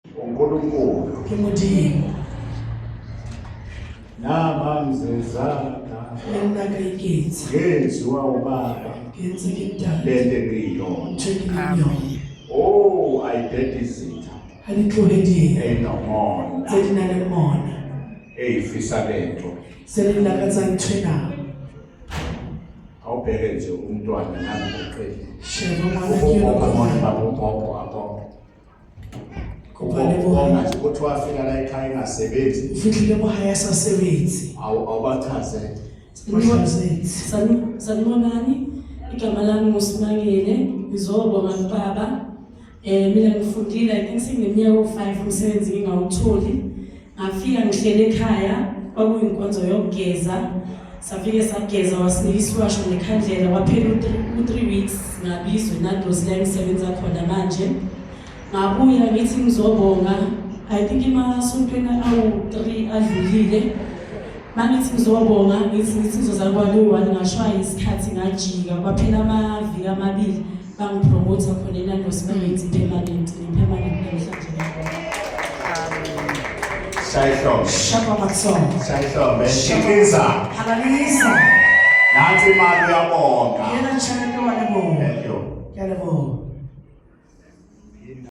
UNkulunkulu. Ke Modimo. Nama ngizezana. Le nna ka iketsa. Ngenziwa ubaba. Ke ntse ke ntate. Lento engiyona. Ntho e ke leng yona. Oh, ayidede izitha. Ha di tlohe di ye. Eyinomona. Tse di nang le mona. Eyifisa lento. Tse di lakatsang ntho ena. Awubheke nje umntwana nami ngiqedile. Sheba ngwana ke yona. Ubona baba ugogo abonke. Kopa leboha. Ubonga nje ukuthi wafika la ekhaya engasebenzi. O fihlile mo hae a sa sebetse. Awu awubachazele. Mo hlalosetse. Sanibonani, igama lami nguSimangele, ngizobonga kubaba. Mina ngifundile, I think sengineminyaka ewu-5 umsebenzi ngingawutholi. Ngafika ngihlele ekhaya, kwakuyinkonzo yokugeza. Safike sageza wasinika isiwasho nekhandlela kwaphela u-3 weeks ngabizwa eNando's la engisebenza khona manje. Ngabuya ngithi ngizobonga I think emasontweni awu-3 adlulile mangithi ngizobonga ngithi ngithi ngizoza kwalo-one ngashaya isikhathi ngajika kwaphela amaviki amabili bangipromotha khona eNando's bangenza i-permanent ngi-permanent namhlanje ngiyabonga. Shaya ihlombe. Shapa matsoho. Shaya ihlombe. Shikiza. Halalisa. Nansi imali uyabonga. Yena tjhelete wa leboha. Thank you. Ke a leboha.